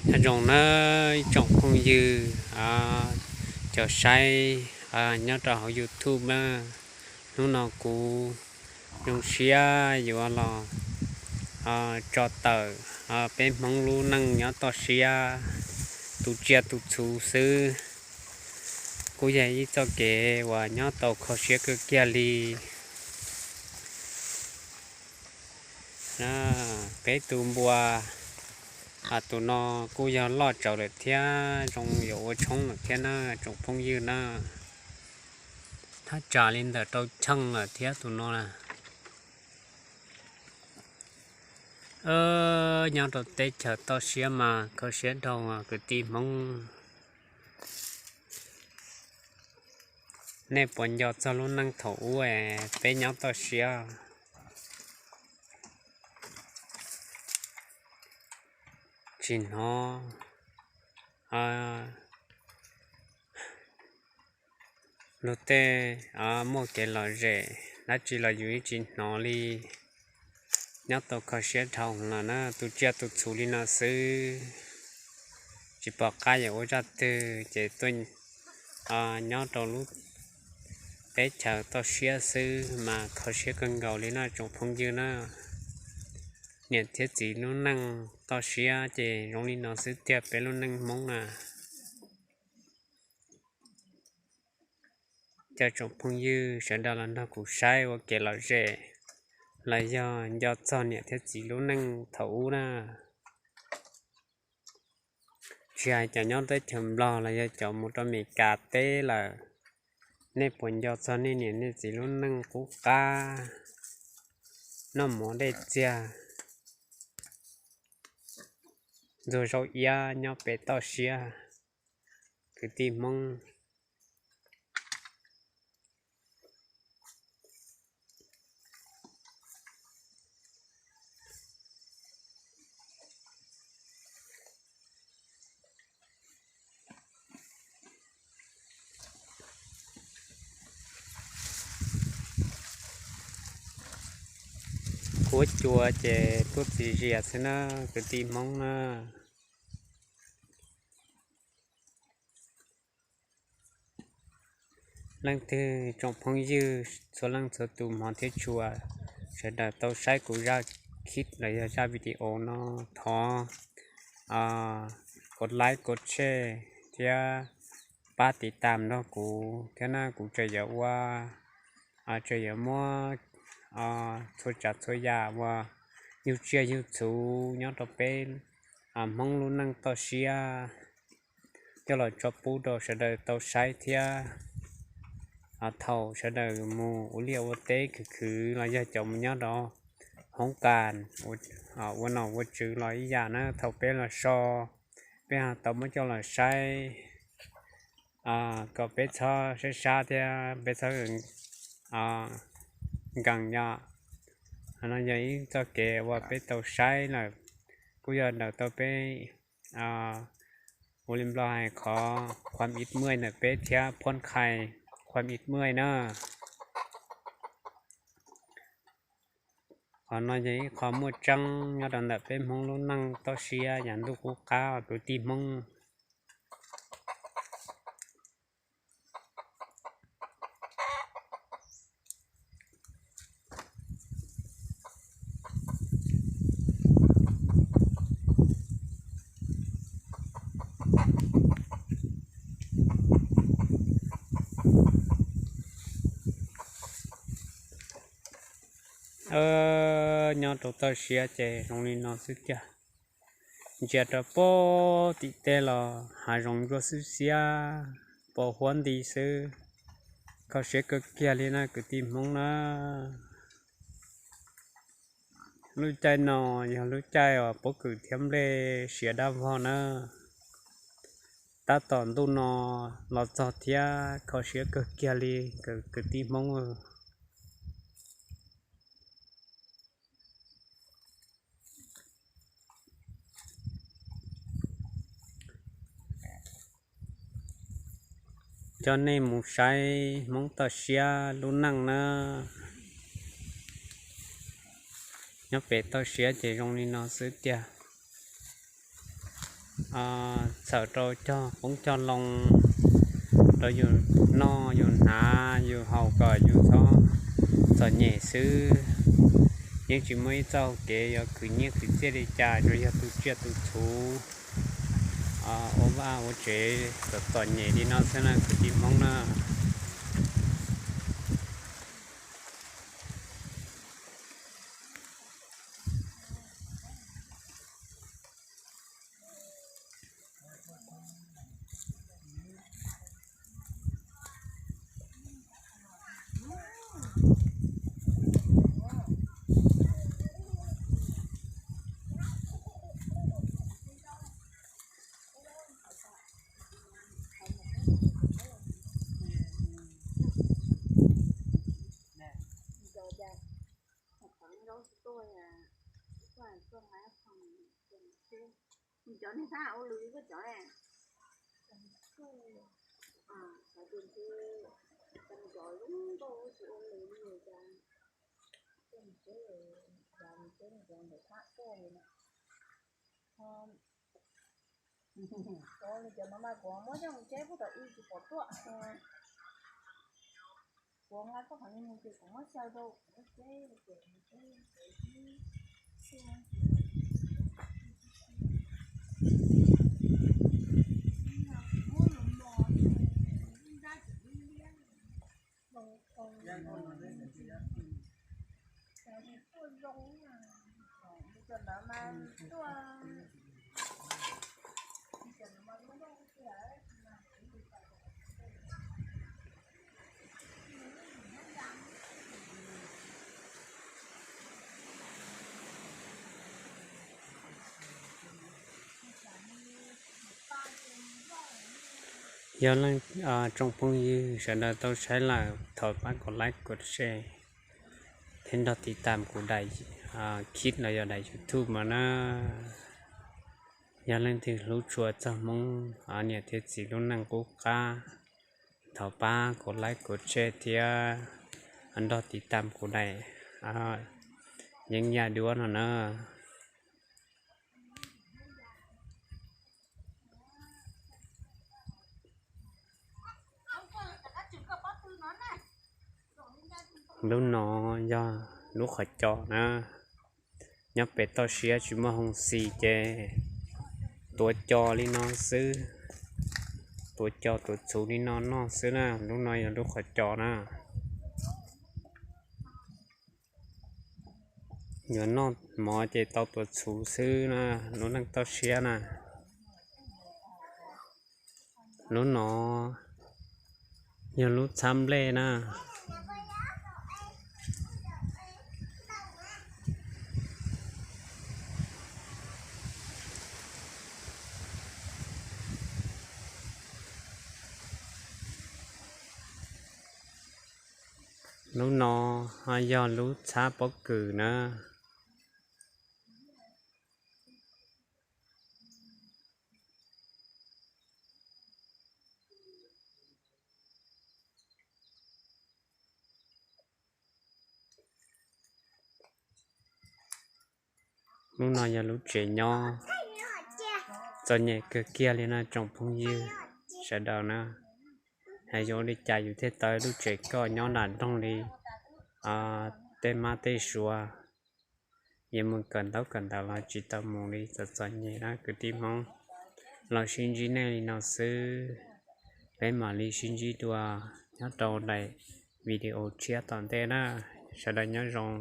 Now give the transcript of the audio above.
Nyob zoo na ib tsoom phooj ywg, cov saib nyob rau hauv YouTube na, hnub no kuv zoo siab yuav los tso tawm peb Hmoob lub neej nyob toj siab, tu tsiaj tu txhu xwb. Kuj yog ib txoj kev uas nyob tau kho siab kawg kiag li. Peb tus npua, tus no kuj yog loj tsawv lawm thiab, zoo yuav ua tshoob lawm thiab na tsoom phooj ywg na. Thaj tsam li ntawm rau cheej lawm thiab tus no na. Nyob rau teb chaws toj siab mas kho siab dhau kwv tij Hmoob. Nej puas nco txog lub neej thaum ub es peb nyob toj siab? Tsis hnov luag tej muaj kev lom zem dab tsi los yus yeej tsis hnov li. Nyob tau kho siab dhau lawm na, tu tsiaj tu txhu li no xwb, tsis pom qab yuav ua zaj twg ces tuaj nyob rau lub teb chaws toj siab xwb mas kho siab kawg nkaus li no tsoom phooj ywg na. Niam thiab txiv lub neej toj siab ces zoo li no xwb tiag peb lub neej Hmoob na. Cov tsoom phooj ywg sawv daws los nrog kuv saib ua kev lom zem los yog nco txog niam thiab txiv lub neej thaum ub na. Tsis hais cov nyob teb chaws Nplog los yog cov mus rau Amelikas teb lawm, nej puas nco txog nej niam nej txiv lub neej qub qab, noj mov dej txiag, ntxuag zaub iab nyob pem toj siab, kwv tij Hmoob? Kuv cua ces tuaj txiv zias xwb na, kwv tij Hmoob na. Leej twg tsoom phooj ywg txhua leej txhua tus hmov thiab tshua, sawv daws tau saib kuv zaj khib los yog zaj video no, thov kov like kov share thiab pab tiv tam nrog kuv thiab na. Kuv tseem yuav ua, tseem yuav muab txhua tsav txhua yam uas yug tsiaj yug txhu nyob rau peb Hmoob lub neej toj siab coj los tso pub rau sawv daws tau saib thiab. Thaum sawv daws mus ua liaj ua teb khwv khwv los yog cov mus nyob rau hoob kas ua nom ua tswv los ib yam na, thaum peb los so, peb ho tau muab coj los saib kom peb txhob sab sab thiab peb txhob nkees yom. No yog ib txoj kev uas peb tau saib lawm, kuj yog daws tau peb ua li Nplog hais qhov ความอิดเมื่อย ntawm peb thiab ผ่อนคลายความอิดเมื่อย na. Qhov no yog ib qho muaj tseeb nyob rau ntawm peb Hmoob lub neej toj siab yav ntuj qub qab kwv tij Hmoob. Nyob rau toj siab ces zoo li no xwb tiag. Ntsia rau pem tim tej los hav zoov ntsuab xwb xiab, pos huab nti xwb. Kho siab kawg kiag li na kwv tij Hmoob na. Lub caij no yog lub caij uas pob kws thiab nplej siav dab vog na. Tab tom ntuj no los txog thiab kho siab kawg kiag li kwv tij Hmoob. Coj nej mus saib Hmoob toj siab lub neej na. Nyob pem toj siab ces zoo li no xwb tiag. txhawm rau cog qoob cog loo rau yus noj yus hnav yus haus kom yus txhob txom nyem xwb. Yeej tsis muaj ib txoj hau kev yuav khwv nyiaj khwv txiaj li cas, tsuas yog tu tsiaj tu txhuv ua vaj ua tsev txom txom nyem li no xwb na kwv tij Hmoob na. Cov niag thab ua lws koj cov, cov zoo nkauj tsis ua lws li cas. Cov no mas kuv muab coj mus tseb puag tom ub tsis pom tuaj. Kuv nqa txoj qhov no mus ces kuv muab xyaw rau kuv muab tseb ces mus tseb. Yog leej tsoom phooj ywg sawv daws tau saib lawm thov pab kom like kom share thiab nrog tiv tam kuv daim khib los yog daim YouTube mas na. Yog leej twg hlub tshua txog Hmoob niam thiab txiv lub neej qub qab, thov pab kom like kom share thiab nrog tiv tam kuv daim yeeb yaj duab no na. Lub no yog lub qhov cos na, nyob pem toj siab tsis muaj hoo xis ces tuav cos li no xwb, tuav cos tuav txhuv li no noj xwb na. Lub no yog lub qhov cos na. Yuav noj mov ces tau tuav txhuv xwb na, lub neej toj siab na. Lub no yog lub txhab nplej na. Lub no yog lub txhab pob kws na. Lub no yog lub tsev nyob txom nyem kawg kiag li no tsoom phooj ywg sawv daws na. Hais yuav ua li cas yus thiaj tau lub tsev koj nyob nram nroog li tej mab tej suav, yuav mus kawm ntaub kawm ntawv los tsis tau mus li, txom txom nyem na kwv tij Hmoob. Los sib ntsib nej li no xwb, peb mam li sib ntsib dua nyob rau daim video tshiab tom ntej na. Sawv daws nyob zoo.